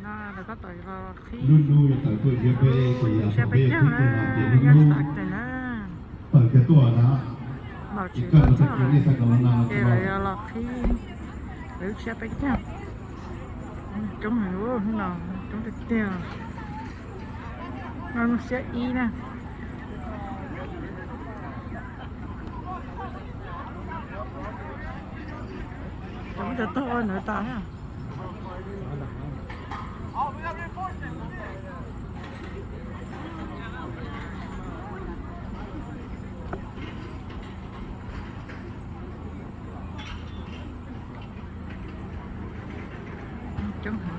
Lawv tab tom los qhib lub siab peb caug, yog peb caug na, npaum tsis txog txog, ces lawv yuav los qhib lub siab peb caug. Coob heev, hnub no coob tiag tiag. No lub siab ib na. Cov muab cov tog ua ntawd tas na. Coob heev.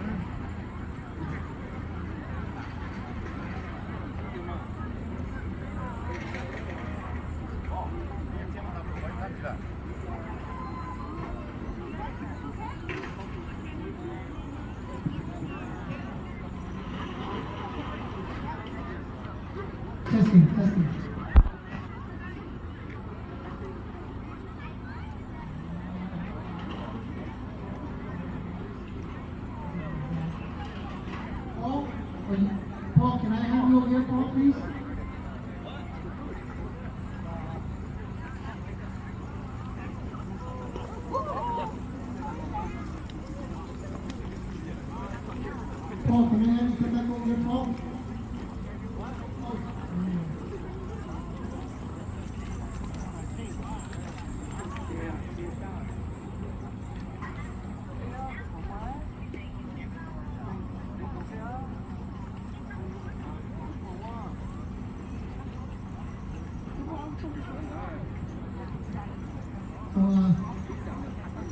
Testing, testing. Paul, can I have you over here, Paul, please? Paul, can I have you come back over here, Paul? So, uh,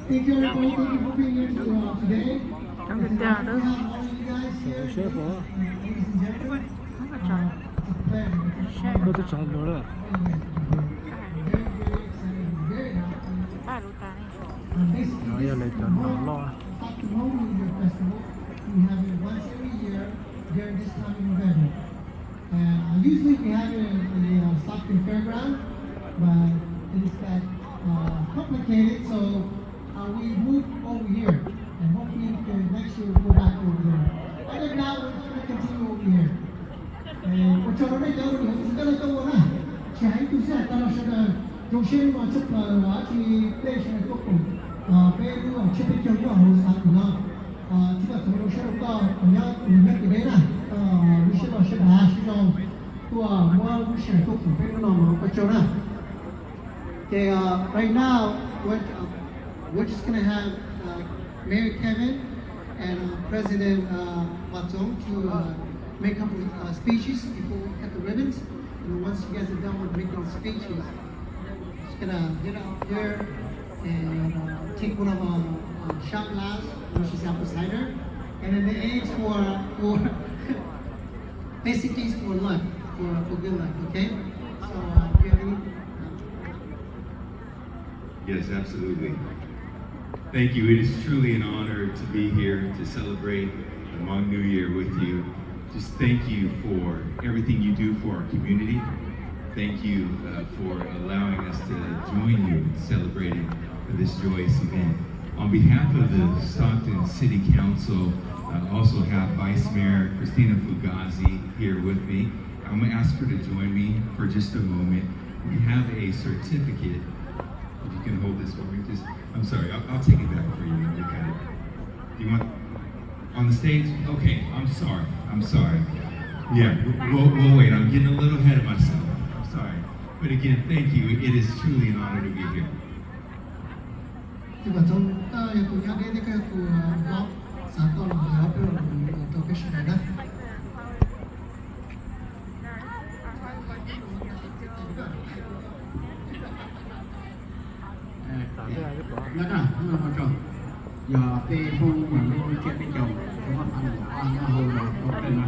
thank you, everybody. Thank you for being here to, uh, today. Coob tiag tiag. All of you guys here today, uh, ladies and gentlemen, uh, it's a pleasure. It's a pleasure. Very, very excited. Very happy. Uh, basically, this is the Hmong Festival. We have it once every year during this time in November. Uh, usually we have it in the, uh, Stockton Fairground, but things got, uh, complicated, so, uh, we moved over here, and hopefully, uh, next year we'll go back over there. But if not, we're just gonna continue over here. Ua tsaug rau nej cov uas txhim coj nej tuaj ua na. Tsis hais ib tug xwb, hais tag los sawv daws zoo siab no tshaj plaws, tsis tej sawv daws tuaj koom peb lub tshiab peb caug nyob hauv xav tim no. Tsis tau txog zoo siab rau koj uas nyob tus nyob tim deb na, lub siab no siab dav siab zoo tuaj muab lub sij hawm tuaj koom peb hnub no mas ua tsaug na. Okay, uh, right now, we're, uh, we're just gonna have, uh, Mayor Kevin and, uh, President, uh, Vatong to, uh, make up, uh, speeches before we cut the ribbons. And then once you guys are done with making speeches, just gonna get up here and, uh, take one of our, uh, shot glass, which is apple cider. And then the aim is for, for basically it's for luck, for, for good luck, okay? So, uh, if you have any, uh, Yes, absolutely. Thank you. It is truly an honor to be here to celebrate the Hmong New Year with you. Just thank you for everything you do for our community. Thank you, uh, for allowing us to join you in celebrating for this joyous event. On behalf of the Stockton City Council, I also have Vice Mayor Christina Fugazi here with me. I'm gonna ask her to join me for just a moment. We have a certificate. If you can hold this for me, just, I'm sorry, I'll, I'll take it back for you. Look at it. You want on the stage? Okay, I'm sorry. I'm sorry. Yeah, we'll, we'll wait. I'm getting a little ahead of myself. I'm sorry. But again, thank you. It is truly an honor to be here. Ces Vam Txoov, koj yog tus nyob deb thiab koj yog tus hlob, xav koj los hais ob peb lo lus rau peb sawv daws na. Nyob na, hnub no ua tsaug, yog peb Hmoob mas lub tsiab peb caug, tau muab phav nees nkaum ob nyob hauv zos Tauj Keej no.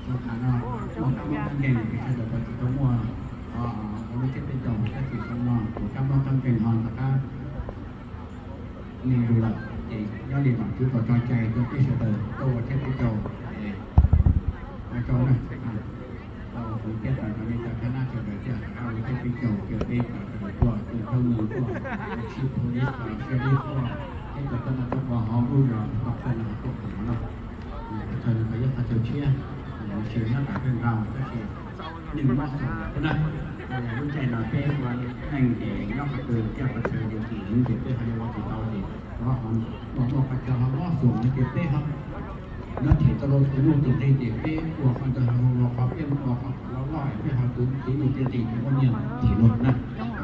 Rau qhov no muaj kab mob kab nkeeg, peb sawv daws tau tsis tau muaj lub tsiab peb caug, tab sis xyoo no kuv kab mob kab nkeeg ho rov qab me zus lawm, ces nyob li no kuv tau tso cai rau peb sawv daws tuaj ua tsiab peb caug, es ua tsaug na. Tau kuv thiab tau cov me tub me nyuam sawv daws thiaj rov qab ua tsiab peb caug, ces peb cov sawv daws tuaj, tus thawj mus tuaj, tus chief police, tus sheriff tuaj, thiab cov tub noj tub ua hauv lub zos Tauj Keej no tuaj koom no. nyob tom kawg nkaus tab sis nws mob xwb na. Lub caij no peb ua neej ces nyob qhov twg thiab qhov twg ces tsis heev ces peb ho yuav ua tsis tau ces ua ua qhov chaw ho mob xwb no ces peb ho nyob them tau rau tus nyuj tus nqi ces peb ua qhov ntawd los qhov peb ua qhov loj loj peb ho tus tus nyuj tus nqi ces muaj nyiaj them luag na. Ua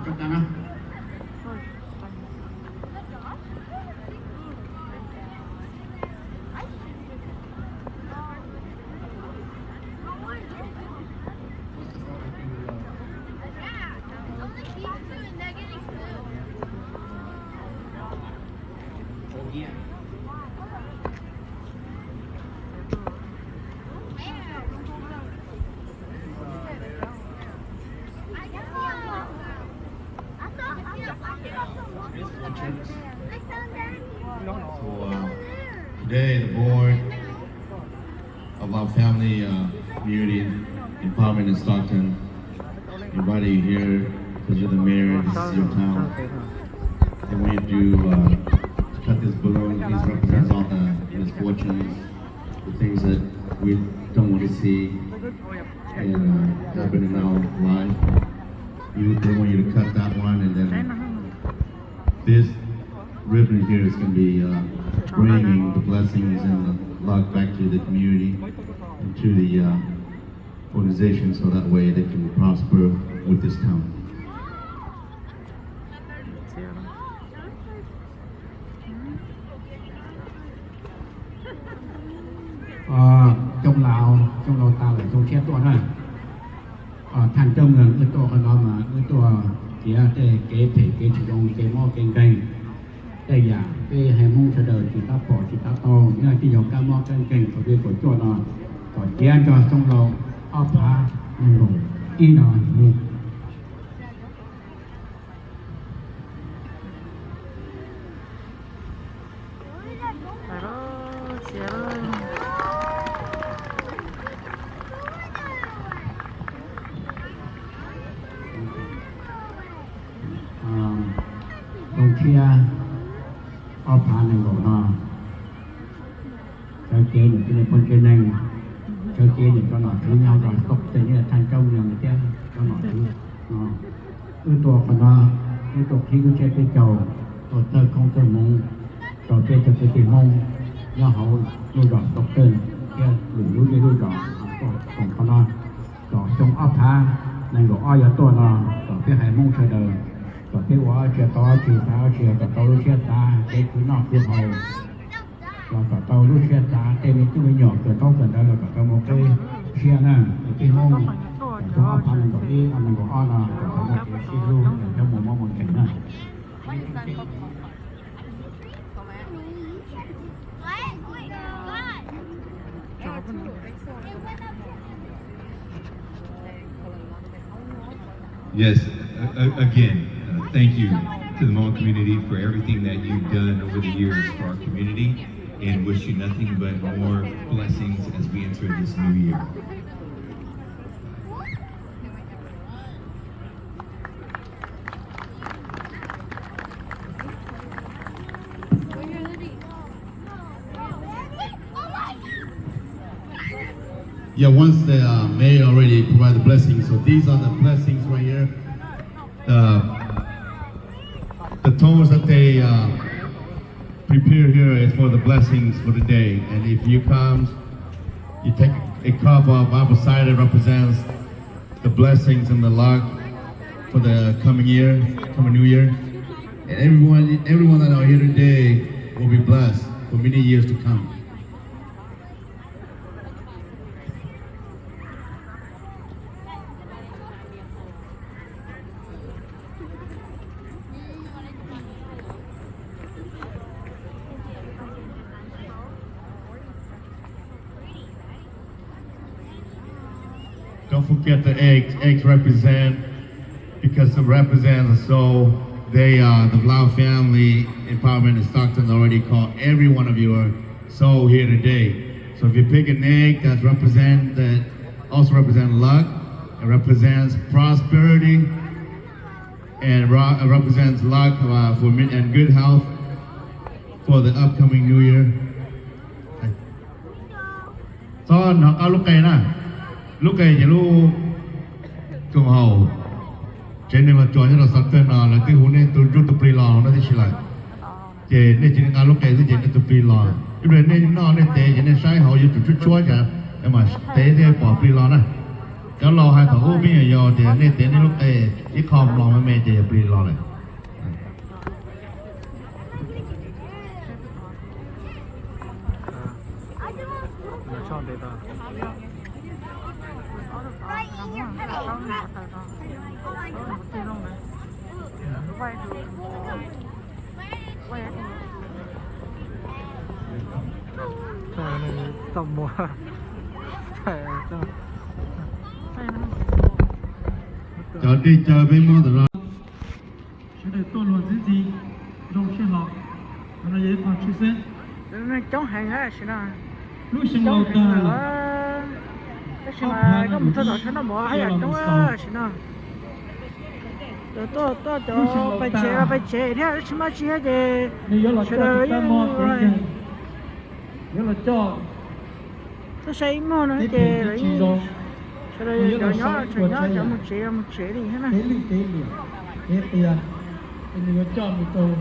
tsaug ntau na. So, uh, today the board of our family, uh, community empowerment in Stockton invited you here because you're the mayor. This is your town. They want you to, uh, cut this balloon. This represents all the misfortunes, the things that we don't want to see and, uh, happen in our life. You, they want you to cut that one, and then this ribbon here is going to be, uh, bringing the blessings and the luck back to the community and to the, uh, organization, so that way they can prosper with this town. Coob laus, coob laus tas lawm, coob tshiab tuaj na. Thaj coj moos wb tuaj qhov no mas wb tuaj tiav tej kev phem kev tsis zoo, kev mob kev nkeeg, tej yam peb haiv Hmoob sawv daws tsis tab pom tsis tab taug, nyob tej yog kab mob kab nkeeg thaum peb kaum cuaj no, kom ciav nrog coob laus ob phav nees nkaum ib no. Xyoo tshiab ob phav nees nkaum no, sawv cev niam txiv phooj ywg neej, sawv cev niam cov nom tswv nyob rau Stockton, thaj coj moos thiab cov nom tswv no, wb tuaj qhov no, wb tuaj qhib lub tsheb peb caug, tuaj txawj koob txawj hmoov rau peb cov kwv tij Hmoob nyob hauv lub zos Stockton thiab lwm lub zej lub zos tuaj koom qhov no. Tom xyoo ob phav nees nkaum ob yuav tuaj no, kom peb haiv Hmoob sawv daws, kom peb ua ob tsi tau ob tsi, xav ob tsi kom tau lub siab xav, kev khwv noj khwv haus los kom tau lub siab xav, tej me tub me nyuam kawm ntaub kawm ntawv los kom tau mus qib siab na. Peb Hmoob, xyoo ob phav nees nkaum ib, nees nkaum ob no kom tau muaj kev sib hlub, coj mus mob mus nkeeg na. Yes, a- a- again, uh, thank you to the Hmong community for everything that you've done over the years for our community, and wish you nothing but more blessings as we enter this new year. Yeah, once the uh, mayor already provided the blessings, so these are the blessings right here. The the toast that they uh, prepare here is for the blessings for the day. And if you come, you take a cup of apple cider, represents the blessings and the luck for the coming year, coming new year. And everyone, everyone that are here today will be blessed for many years to come. Don't forget the eggs. Eggs represent, because it represents the soul. They are the Vlau family empowerment in Stockton already called every one of your soul here today. So if you pick an egg, that's represent that also represent luck. It represents prosperity and ro- represents luck uh, for mi- and good health for the upcoming new year. Txhob hnov qab lub qe na. Lub qe ces lub koom haum tsev neeg Los Tsuas nyob rau xav kawg no lawv twb hu nej tus ntsuj tus plig los no tib si lawm. Ces nej cia li nqa lub qe xwb ces nej tus plig los. Ib pliag nej noj nej tev ces nej saib hauv yuav tsum tshuab tshuab cas mas tev thiaj pom plig los na. Cov laus hais thaum ub peb nyuam yaus tias nej tev nej lub qe ib qho mlom me me ces yog plig los lawm. Txoj muag, cov dej caw peb muab tas zog. Sawv daws tuaj luag ntxhi ntxhi, zoo sij hawm, qhov no yog ib qho tshwj xeeb. Coob heev tab sis no, lub xyoo laus tag lawm, tab sis mas koj mus txog tom sab noj mov haj yam coob tab sis no. Tuaj tuaj cov pais tsev los pais tsev thiab, tab sis mas tsis yog ces nws yuav los coj tus kab mob kev kawg, yuav los coj. Tuaj saib ib muag no ces lawv yeej sawv daws cov nyob tseem nyob, cov mus tsev los mus tsev li thiab na. Kev lwj kev liam, kev qias, ces nws yuav coj mus rau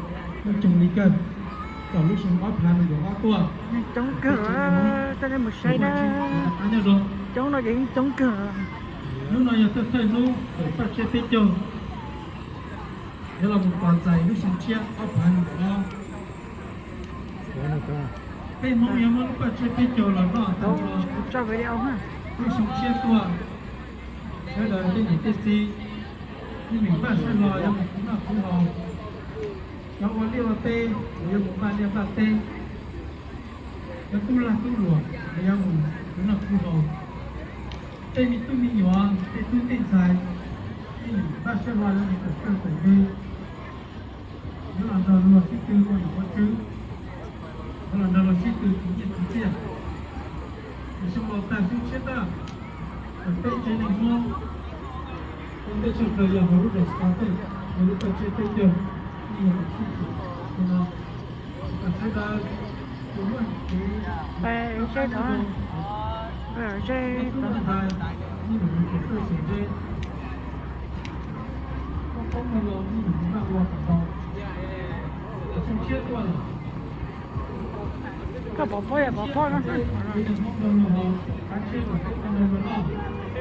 lub coog li kawg, kom lub xyoo ob phav nees nkaum ob tuaj. Coob kawg, tuaj nej mus saib na. Coob no ces yeej coob kawg. Hnub no yog thawj thawj hnub tawm paj tsiab peb caug, yuav los mus tos txais lub xyoo tshiab ob phav nees nkaum ob. Peb Hmoob yuav muab lub paj tsiab peb caug los noj tag nrho, lub xyoo tshiab tuaj. Sawv daws tej niam tej txiv, nej meem npaj sawv los yuav mus khwv noj khwv haus. Cov ua liaj ua teb los yuav mus npaj liaj npaj teb. Cov tub lag tub luam los yuav mus khwv noj khwv haus. Tej me tub me nyuam, tej tub tej ntxhais, nej meem npaj sawv los yuav mus tawm txaj tawm ntug. Yuav los nrog luag sib tw ua nom ua tswv, yuav los nrog luag sib tw khwv nyiaj khwv txiaj. Xyoo laus tag xyoo tshiab tuaj, txawm peb tsev neeg Hmoob ua ntej tshaj plaws yog hauv lub zos Xov Tej, yog lub paj tsiab peb caug, yeej yog los sib tw no. Sawv daws tus muaj kev, sawv daws tub muaj ntxhais, nej meem mus tsev tuaj tsev ze, koj poob mus los nej meem npaj ua kom tau. Xyoo tshiab tuaj lawm. Koj pov pob yog pov pob no,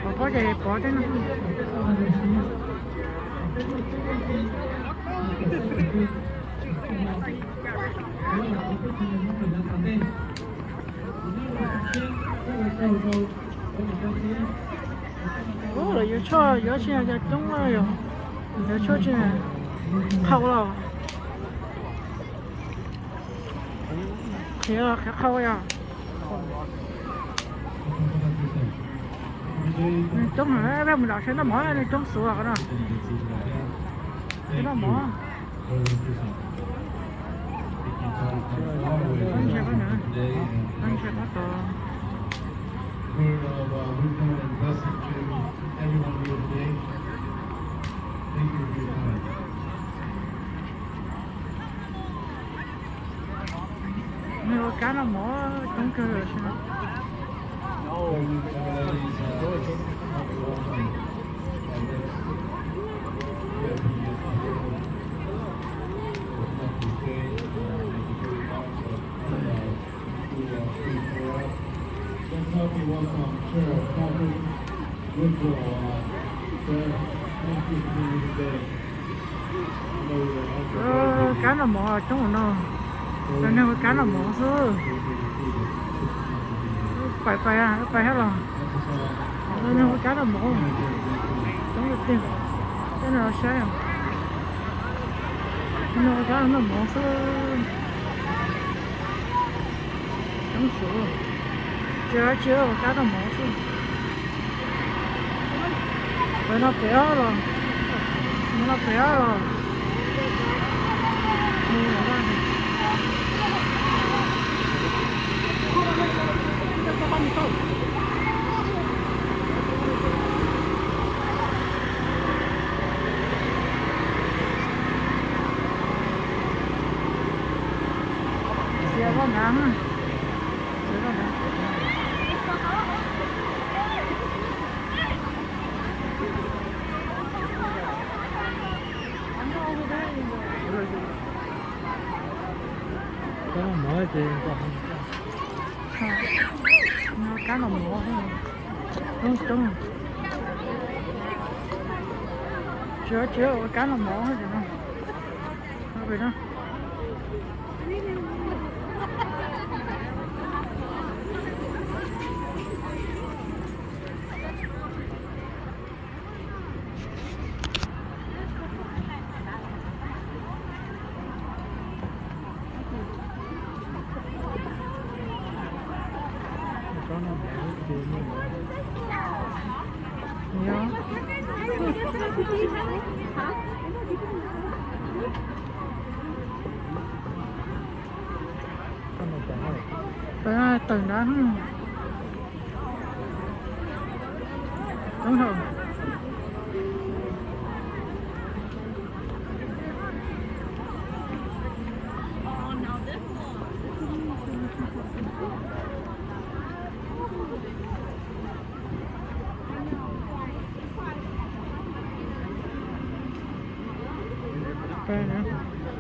pov pob ces pov tej no. Ub, lawv yuav tshuaj yuav tsis yog coob yom, lawv yuav tshuaj tsis qhau los. Qhiav qhiav qhau yom. Nws coob heev, peb mus nram sab noj mov nws coob xwb qhov no. Sab noj mov. Ntshe qhov no, ntshe qhov tod. Nws ua kab noj mov coob kawg li. Kab noj mov coob ua no, cov neeg ua kab noj mov xwb. Pais pais pais hab los, cov neeg ua kab noj mov coob tiag tiag. Cov neeg ua saib, cov neeg ua kab noj mov xwb. Coob xwb, tsis ua dab tsi, ua kab noj mov xwb. Pem no pem los, no pem los. Xiav zoj nrad, xiav zoj nrad. Kab los mov, coob coob. Tsis tsis ua kab los mov no. Tawm na.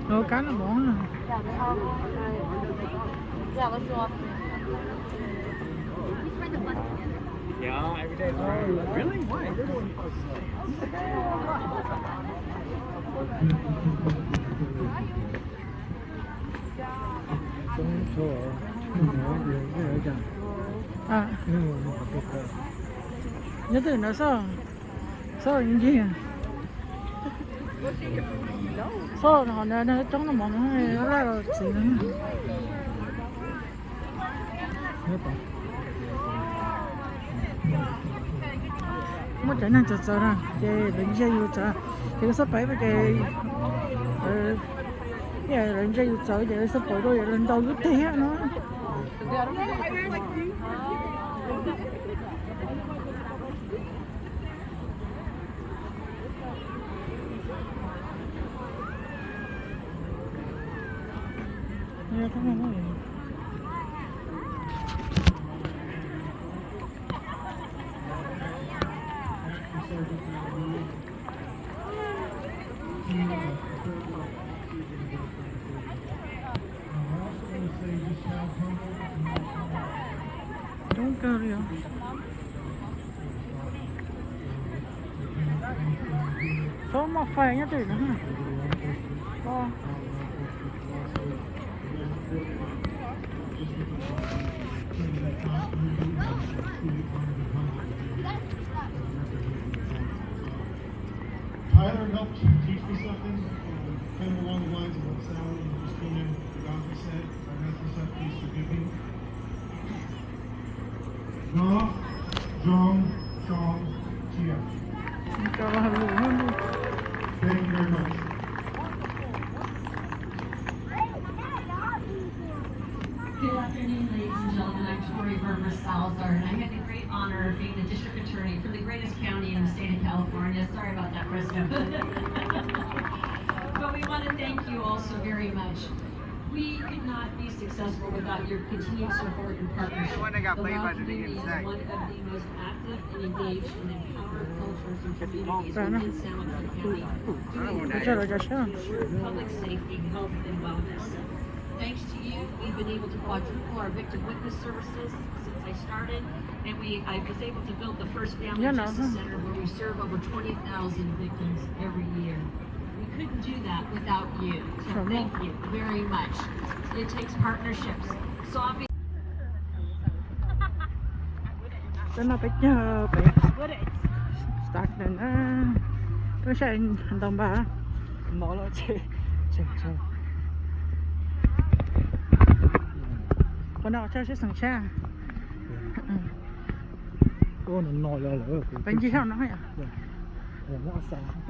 Nov kab los mov. Nyob twg no xoj, xoj ncig. Xoj no, coob no mov no, laj los txiv no. Muaj cov neeg txawv txawv na ces lawv ntsia yus txawv, ces lawv xub pais ces, lawv ntsia yus txawv ces lawv xub pais rau, lawv ntaus lub teg no. Coob kawg li os. Txhob muaj fais nyob twg no. Tyler helped teach me something, um, kind of along the lines of what Sal and Christina and Godfrey said. I messed this up, please forgive me. Nov, Zov, Tso, Cia. Thank you very much. Good afternoon, ladies and gentlemen. I'm Tori Berber Salazar, and I had the great honor of being the district attorney for the greatest county in the state of California. Sorry about that, Fresno. But we want to thank you all so very much. We could not be successful without your continued support and partnership. The Lao community is one of the most active and engaged and empowered cultures and communities within San Joaquin County, doing a great work to ensure public safety, health, and wellness. Thanks to you, we've been able to quadruple our victim witness services since I started, and we, I was able to build the first family justice center where we serve over twenty thousand victims every year. We couldn't do that without you. So thank you very much. It takes partnerships. So obviously Tam no peb caug peb, peb saib ntau npag, no lawm ces tseem tsawg. Qhov no tshaj sib xeem tshaj. Peb ncig saum no,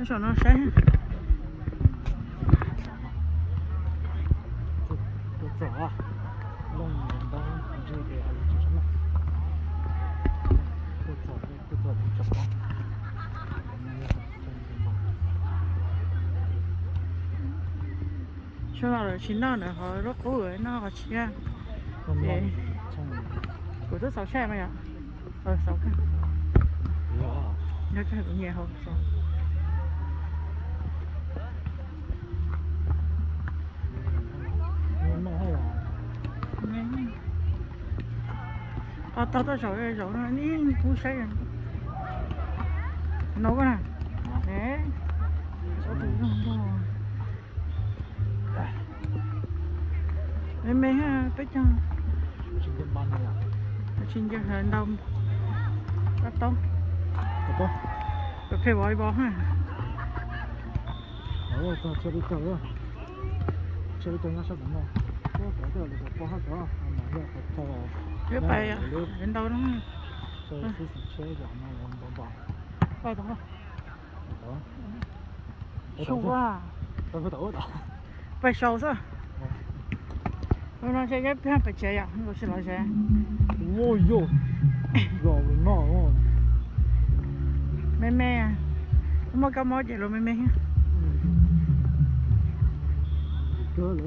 saum no saib. Tshuav no lawv tsis noj na, ho lub qub noj qhov tshiab. Kuv twb xaus saib mas yom. Xaus kawg. Nyob kawg kuv nyiam hauv xaus. Tog tog toj zaum zaum no ib kub saib no koj na. Me me peb caug. Tsis nco ntau. Tau, tau play volleyball ha. Txog tsawg peb caug, tsawg peb caug nyob sab tom no. Peb pais ntau no. Pais sau xwb. No ces peb pais tsev yom, los tsis los tsev. Yog, los no. Me me, muaj kab mob ces los me me thiab. Twb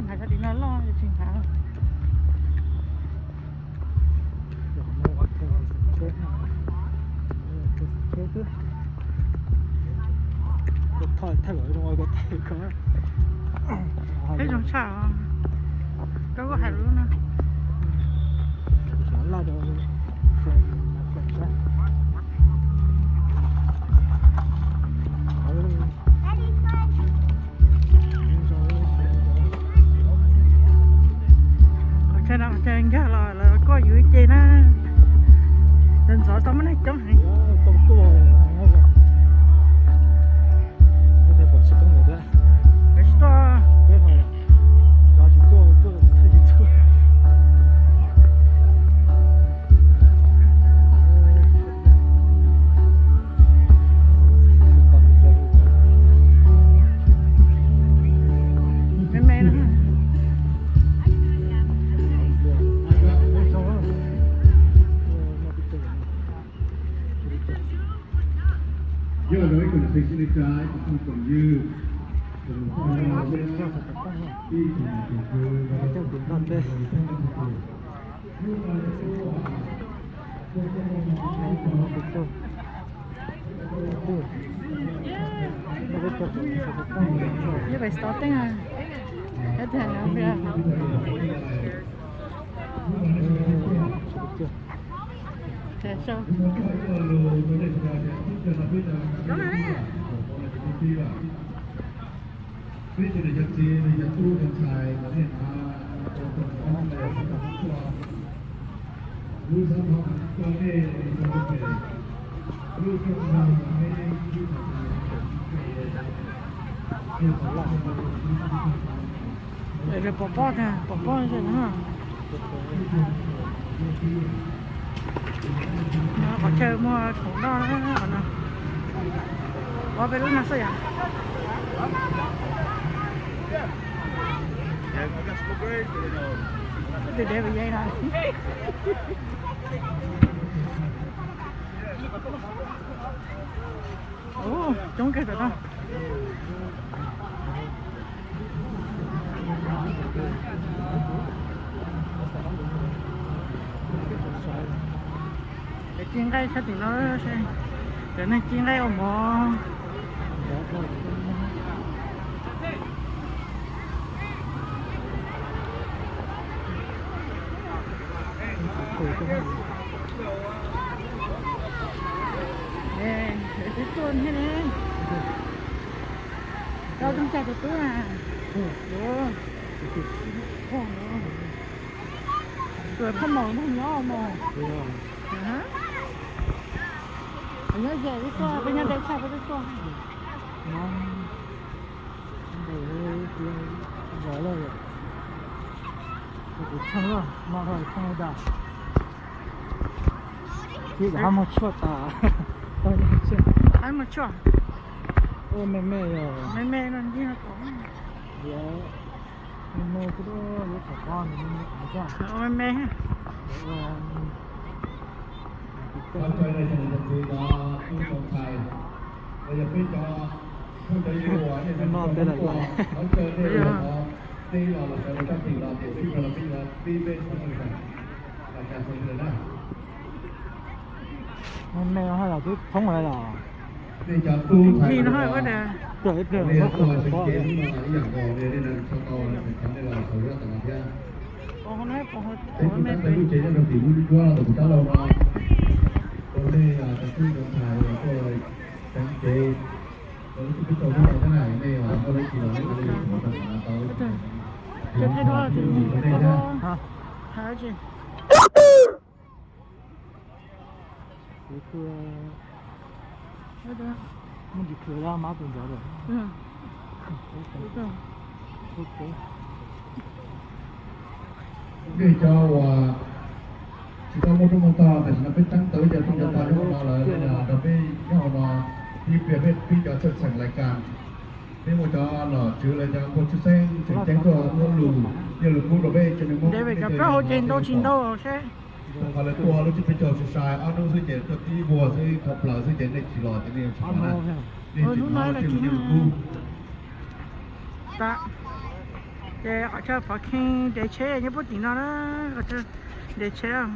hnav sab tim no loj tsis hnav. Peb zoo tshaj, koj kuj hais lus no. Qhov chaw no qhov chaw nkag los lawv kuj yuav ib ce na. Ntxov ntxov tau muaj neeg coob heev. Tsis tuaj. Me me no. Yog lawv ib tsoom thawj xib hwb tsav ib tsoom phooj ywg, ib tsoom niam tsoom kwv, Yeej pais xov teej, ib tag no. Pom pob, pom pob no. Qhov chaw muag khoom noj na, qhov no. Ua peb lub no xwb yom. Tus dev mus yeej no. Ua coob kawg tom no. Cov ci nqaij sab tim no, cov neeg ci nqaij ua mov. Twb tuaj thiab ne. Rau tsoom cai tus tub na. Tus phauj maum nrog nyob mas. Nyob ze twb tuaj, peb nyob deb tshaj peb twb tuaj. Tus tsheej no, no tus tsheej tas. Ib yam hab muag tshuaj tas. Hab muag tshuaj. Ua me me yog me me no ncig no tom. Me me kuj lub thaum qub nws me me qhov coj. Me me. No tej lawm lawm. Peb los los sawv rau sab tim no ces sib koom los peb yuav pib peb sawv rau sab, los cas sawv rau na. Me me no haj yam twb thoob lawm los. Nej cov tub ntxhais no, cov ib pliag ua tseem ceeb no ib yam nkaus li nej tso tau, nej los sawv rau tom no thiab. Peb kuj tab tom lub tsev nyob rau tim lub nruab rau kuv sab laug no, rau nej cov tub cov ntxhais uas tuaj tseem ceeb rau lub tsheb peb caug no thiab na, nej muaj dab tsi los nej ua li tau. Ces thaij duab, thaij duab. Kuv muaj ntsis khwv dab mab tus nrad lawm. Nej cov uas tsis tau muaj rooj muaj tog, tam sim no peb teeb tau ib co rooj cov tog nyob hauv no lawm, nrog peb nyob hauv no, pib pliag peb pib cov txheej txheem lais kas. Peb muaj cov nom tswv lawv cov npawg tshwj xeeb tseem ceeb tuaj muab lus, yog lus kub rau peb tsev neeg Hmoob. Cov plaub hau ces ntau tsis ntau seb. Qhov lawv tuaj lub tsheb peb caug sai sai ob hnub xwb ces tuaj tib vuag xwb, dhau plaws xwb ces nej tsis los ces nej yuav tsis paub na. Nej tsis paub ces nej yuav kub. Ces qhov chaw parking nres tsheb nyob puag tim no na, qhov chaw nres tsheb.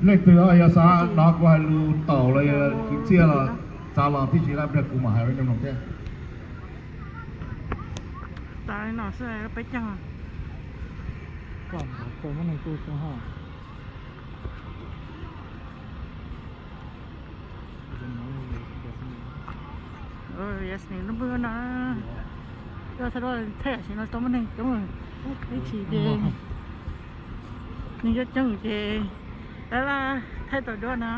Leej twg yog xav hnov kuv hais lus taum los yog kwv txhiaj los txav los tib si lab nrog kuv mam hais rau nej mloog thiab. Tav no xwb peb caug. Yasmin lub npawg no, thaij tam sim no tau muaj neeg coob, ib chim ces neeg coob coob ces laj laj thaij tau duab no.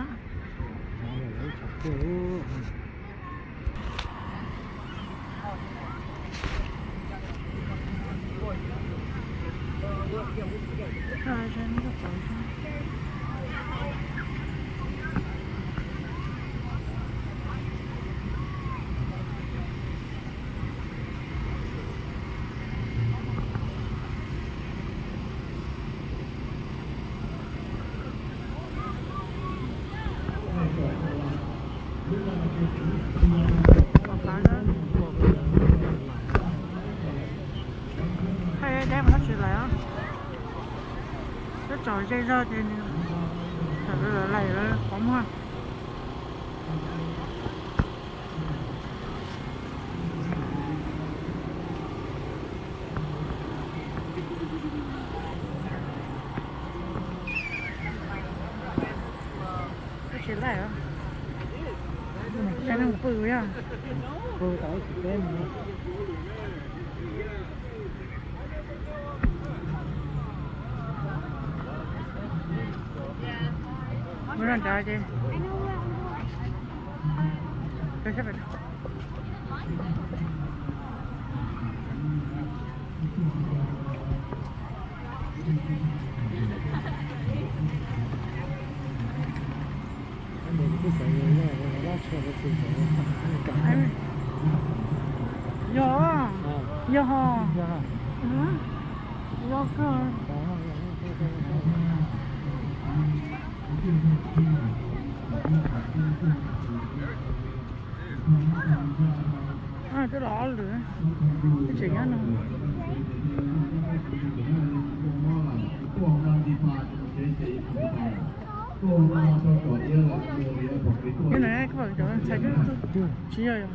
Thaij deb mas tsis laim os. Twb tsaus ze zog ces nws tawm lawm lawm qhov muag. Twb tsis laij os. Tsev neeg pw yog. Mus no nrad ces Yog, yog ho. Yog kawg. Twb los ob lwm, tseem nyob no. Yog no, koj pom cov ntxhais twb tsis yog, yog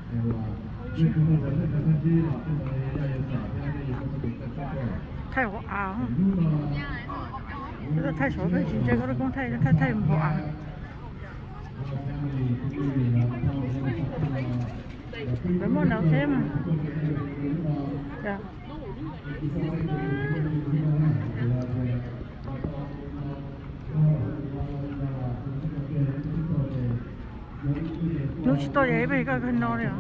thaij hauv av, thaij saud peb tsis ntse koj lub koob thaij, thaij thaij hauv av. Lawv muaj nraud thiab mas. Hnub tsis tau ces peb koj kawg no li os.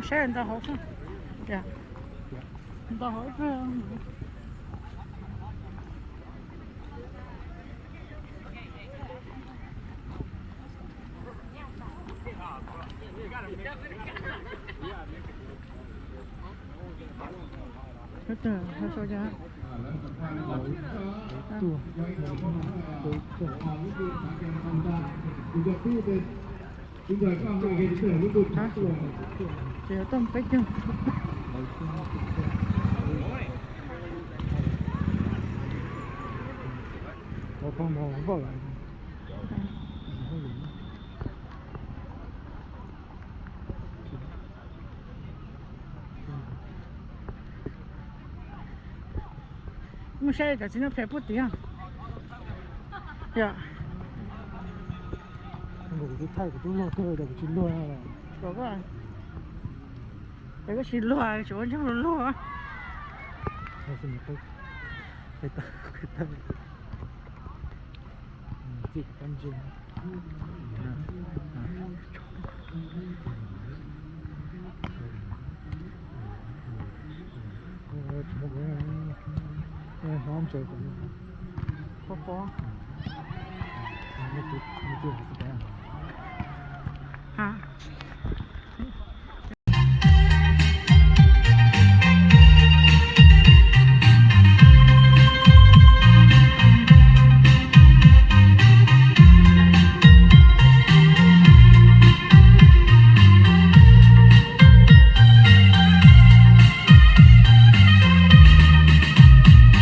Saib ntau hauv xwb. Ntau hauv ib pliag. Tuaj, tuaj, tuaj, tuaj. Ces yog tau peb caug. Mus saib cov txiv neej phem puag tid. Yog kuv twb thaij kuv twb luag kawg tias kuv tsis luag. Ces koj tsis luag, tsuav ua ntsuag luag luag.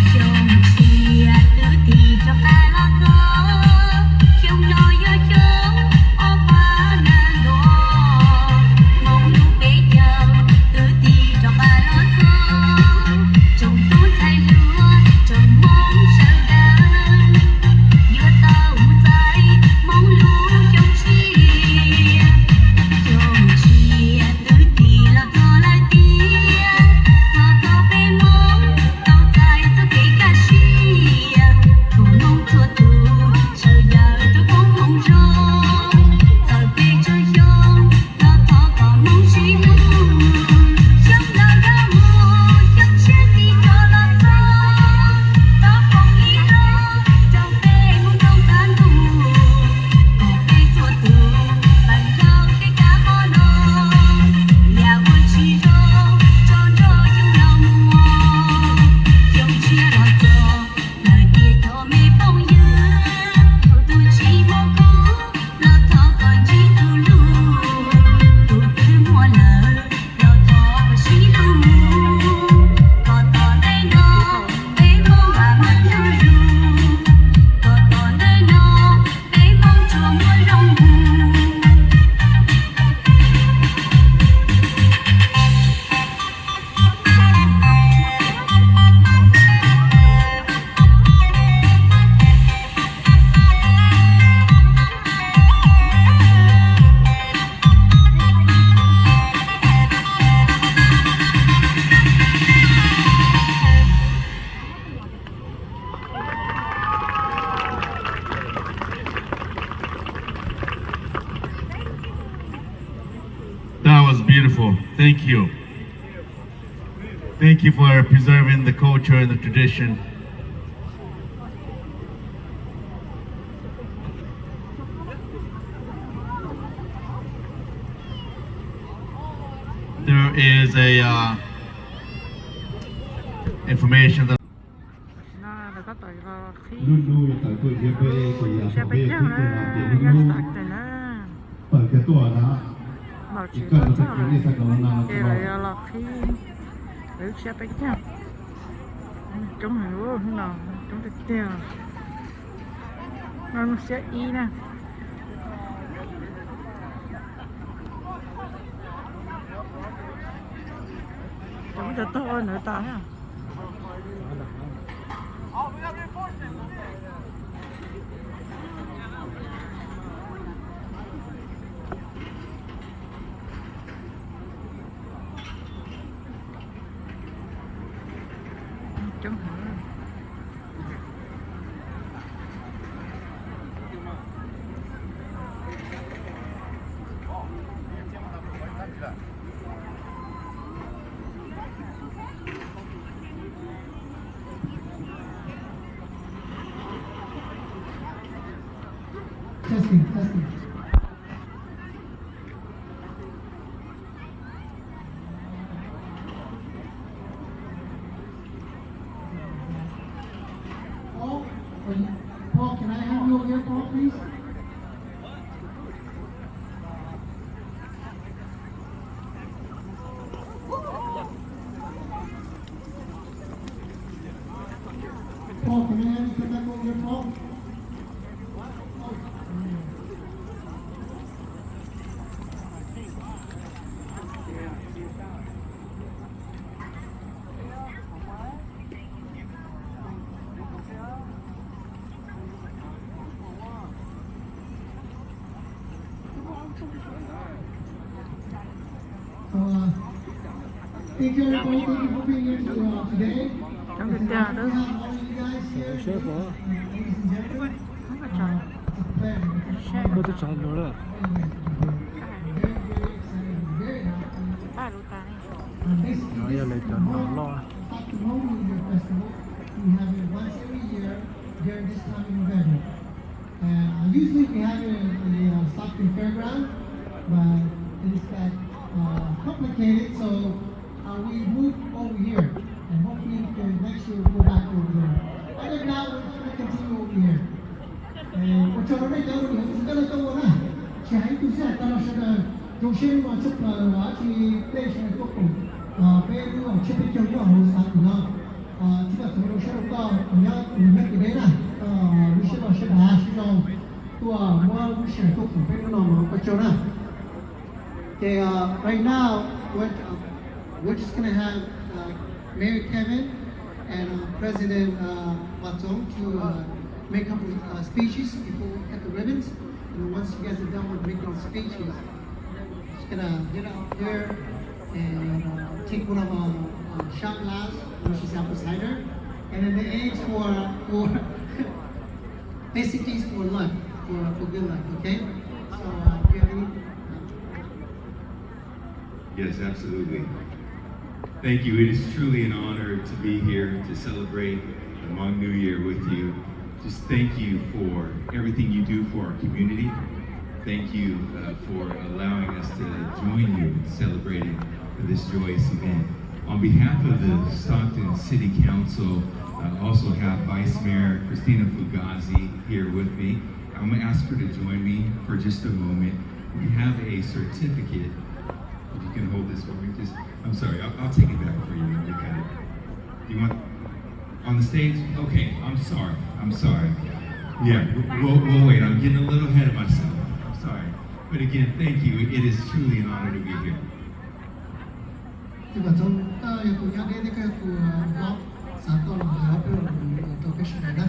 Xyoo tshiab twb tig rov qab los txog, xyoo no yog xyoo ob phav nees nkaum, Hmoob lub peb caug twb tig rov qab los txog, tsoom tub ntxhais hluas tsoom Hmoob sawv daws yuav tau mus txais Hmoob lub xyoo tshiab. Xyoo tshiab twb tig los txog lawm tiag, thov kom peb Hmoob tau txais txoj kev kaj siab, kom Hmoob txhua tus sawv daws tau koob hmoov zoo, txawm peb tsaug xyoo los thov kom Hmoob sib hlub. Xyoo no dhau mus, xyoo tshiab tig rov los txog, thov foom ib hlob rau peb Hmoob Roob Qab Ntuj, kom peb txhua tus pab dhau kev kaj qhov no, yam uas tsis zoo tso nrog xyoo no mus. Xyoo tshiab los txog lawm tiag cov me phooj ywg, tus tsis muaj khub los thov kom ntsib tus hlub, tus twb muaj lawm los thov kom sib hlub mus, kom tom ntej no peb Hmoob vam meej hlub zus, kom tom ntej no peb Hmoob tsuas muaj zoo mus. That was beautiful. Thank you. Thank you for preserving the culture and the tradition. There is a uh, information that Lub siab peb caug na, nyob tom tej na. Lawv tsis tau txog lawm, ces lawv yuav los qhib lub siab peb caug. Coob heev no, coob tiag tiag. No lub siab ib na. Cov muab cov tog ua ntawd tas na. Coob heev. Testing, testing. Your call, please. Paul, can I have you come back over here, Paul? So, uh, thank you everybody, thank you for being here to, uh, today. Cov kwv tij, ladies and gentlemen, uh, it's a pleasure. Koj twb tsav lus lawm. Very, very excited, very happy. Uh, basically, this is the Hmong, South Hmong New Year Festival. We have it once every year during this time in November. Uh, usually we have it in the, uh, Stockton Fairground, but it is that, uh, complicated, so, uh, we moved over here, and hopefully, uh, next year we'll go back over there. Other than that, we'll continue over here. Ua tsaug rau nej cov uas nyiam ua txiv coj nej tuaj ua na. Tsis hais ib tug xwb, hais tag los sawv daws zoo siab mos tshaj plaws los dab tsi, nej sawv daws tuaj koom peb lub tshiab peb caug nyob hauv xav tim no. Txiv Vam Txoov zoo siab rau koj uas nyob tus nyob kev deb na, lub siab loj siab dav siab zoo tuaj muab lub sij hawm tuaj koom peb hnub no mas ua tsaug na. Okay, uh, right now, what, uh, we're just gonna have, uh, Mayor Kevin and, uh, President, uh, Vatong to, uh, make a couple of, uh, speeches before we cut the ribbons. And then once you guys are done with making the speeches, just gonna get up here and, uh, take one of our, uh, shot glass, which is apple cider, and then the eggs for, for basically for luck, for, for good luck, okay? So, uh, do you have any? Yes, absolutely. Thank you. It is truly an honor to be here to celebrate the Hmong New Year with you. Just thank you for everything you do for our community. Thank you, uh, for allowing us to join you in celebrating this joyous event. On behalf of the Stockton City Council, I also have Vice Mayor Christina Fugazi here with me. I'm gonna ask her to join me for just a moment. We have a certificate. If you can hold this for me, just, I'm sorry, I'll, I'll take it back for you when we cut it. You want, on the stage? Okay, I'm sorry, I'm sorry. Yeah, we'll, we'll wait, I'm getting a little ahead of myself. I'm sorry. But again, thank you, it is truly an honor to be here. Txiv Vam Txoov, koj yog tus nyob deb thiab koj yog tus hlob, xav tuaj los hais ob peb lo lus rau peb sawv daws na.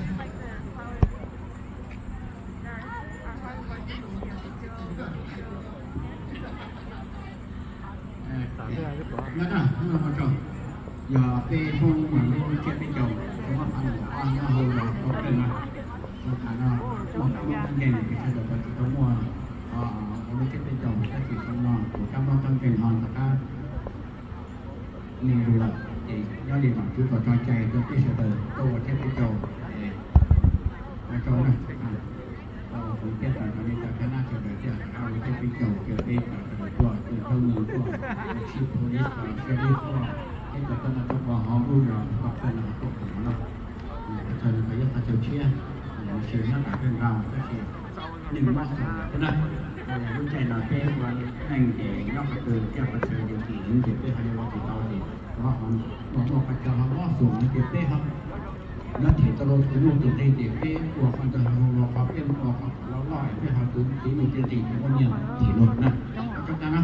Nyob na, hnub no ua tsaug, yog peb Hmoob mas lub tsiab peb caug, tsis muaj qhov nyob hauv los tau kawg na. Ua thaum no muaj kab mob kab nkeeg, peb sawv daws tsis tau muaj lub tsiab peb caug, tab sis hnub no tus kab mob kab nkeeg ho rov qab me ntsis lawm, ces nyob li nom tswv tau tso cai rau peb sawv daws tuaj ua tsiab peb caug. Ua tsaug na, tau kuv thiab tau cov niam cov txiv sawv daws thiaj rov qab ua tsiab peb caug, ces peb sawv daws tuaj, tus thawj mus tuaj, ua chief police, ua sheriff tuaj, peb cov toj noj toj pov hauv lub zos toj kawg no tuaj koom no. Qhov chaw no yog qhov chaw tshiab, nws tsis nyob tom peb nkaus tab sis nws mob xaus thiab na. Lub caij no peb ua neej ces nyob qhov twg thiab qhov chaw ces kim heev ces peb ho yuav ua tsis tau ces rov ho muaj muaj qhov chaw ho mob xaus no ces peb ho nyob them tau rau tus nuj tus nqi ces peb ua qhov ntawd ho los qhov peb mus ua qhov loj loj peb ho tus txiv nuj txiv nqi ces muaj nyiaj them luag na. Ua tsaug ntau na.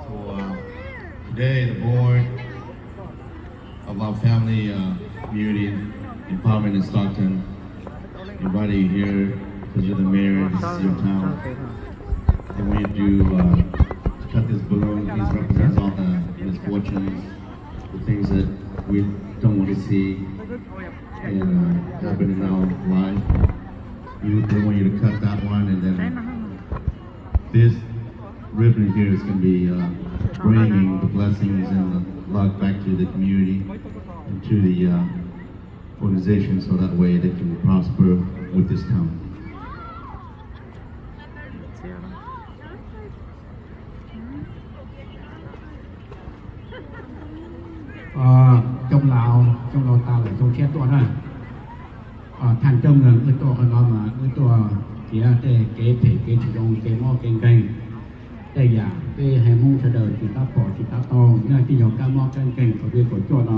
So, uh, today the board of our family, uh, community empowerment in Stockton invited you here because you're the mayor, this is your town. They want you to, uh, to cut this balloon. This represents all the misfortunes, the things that we don't want to see. And uh, happening now live. You, they want you to cut that one, and then this ribbon here is going to be uh, bringing the blessings and the luck back to the community and to the uh, organization, so that way they can prosper with this town. Coob laus, coob laus tas lawm, coob tshiab tuaj na. Thaj coob neeg wb tuaj qhov no mas wb tuaj tiav tej kev phem kev tsis zoo, kev mob kev nkeeg, tej yam peb haiv Hmoob sawv daws tsis tab pom tsis tab taug, nyob tej yog kab mob kab nkeeg kaum cuaj no,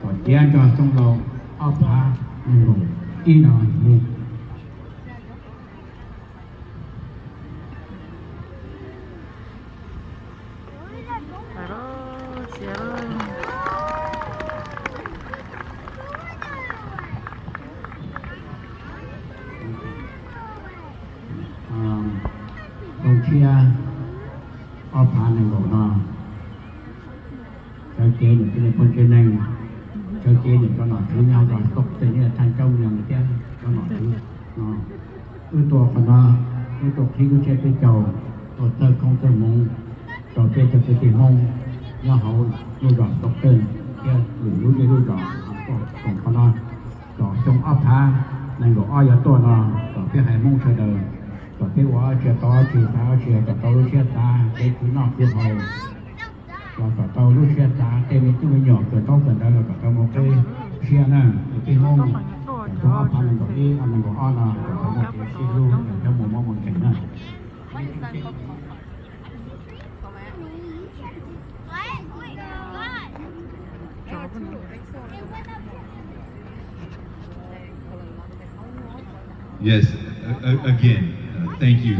kom tiav nrog coob laus ob phav nees nkaum ib no. Xyoo tshiab ob phav nees nkaum no, sawv cev niam txiv phooj ywg neeg, sawv cev niam cov nom tswv nyob hauv zos Tooj Teej thiab thaj coob neeg thiab cov nom tswv no, wb tuaj qhov no, wb tuaj qhib lub tsiab peb caug, tuaj txawj koob txawj hmoov rau peb cov kwv tij Hmoob nyob hauv lub zos Tooj Teej thiab lwm lub zej lub zos tuaj koom qhov no. Kom xyoo ob phav nees nkaum ob yuav tuaj no, kom peb haiv Hmoob sawv daws, kom peb ua ob tsi tau ob tsi, xav ob tsi kom tau lub siab xav, kev khwv noj khwv haus, los kom tau lub siab xav, tej me tub me nyuam kawm ntaub kawm ntawv los kom tau muaj kev siab na. Peb Hmoob, kom xyoo ob phav nees nkaum ib, nees nkaum ob no kom tau muaj kev sib hlub, nyob muaj mob muaj nkeeg na. Yes, a- a- again, uh, thank you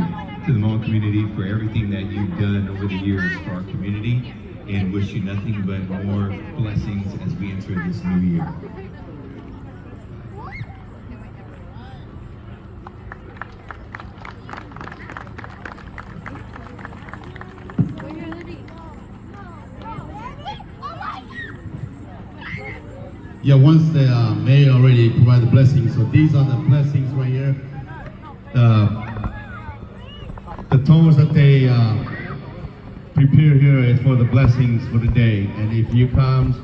to the Hmong community for everything that you've done over the years for our community, and wish you nothing but more blessings as we enter this new year. Yeah, once the uh, mayor already provided the blessings, so these are the blessings right here. The the toast that they uh, prepare here is for the blessings for the day, and if you come,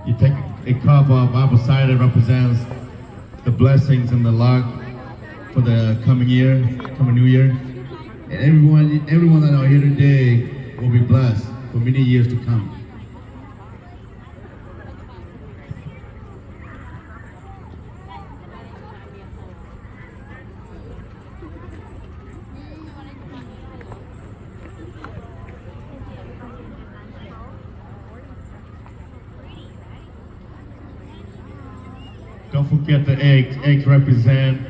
you take a cup of apple cider represents the blessings and the luck for the coming year, coming new year. And everyone, everyone that are here today will be blessed for many years to come. Don't forget the eggs. Eggs represent,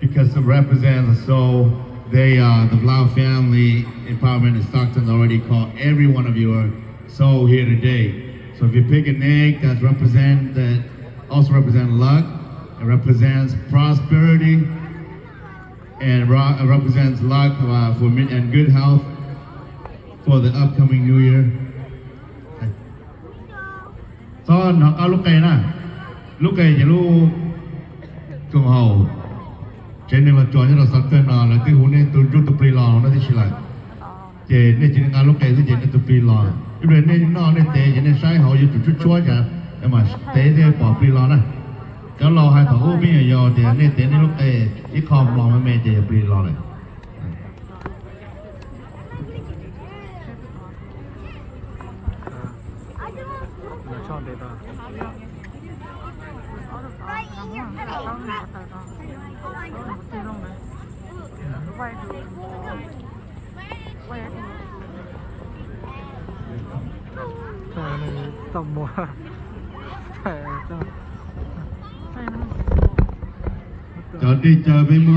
because it represents a soul. They are the Blau family empowerment in Stockton already called every one of your soul here today. So if you pick an egg, that's represent that also represent luck. It represents prosperity and ro- represents luck uh, for me and good health for the upcoming new year. Txhob hnov qab lub qe na, lub qe ces lub koom haum tsev neeg los tsuas nyob rau xov kawg no lawv twb hu nej tus ntsuj tus plig los no tib si lawm. Ces nej tsis nqa lub qe xwb ces nej tus plig los. Ib pliag nej noj nej tev ces nej saib hauv yuav tsum tshuab tshuab cas mas tev thiaj pom plig los na. Cov laus hais thaum ub peb nyuam yaus tias nej tev nej lub qe ib qho mos me me ces yog plig los lawm. Cov dej caw peb muaj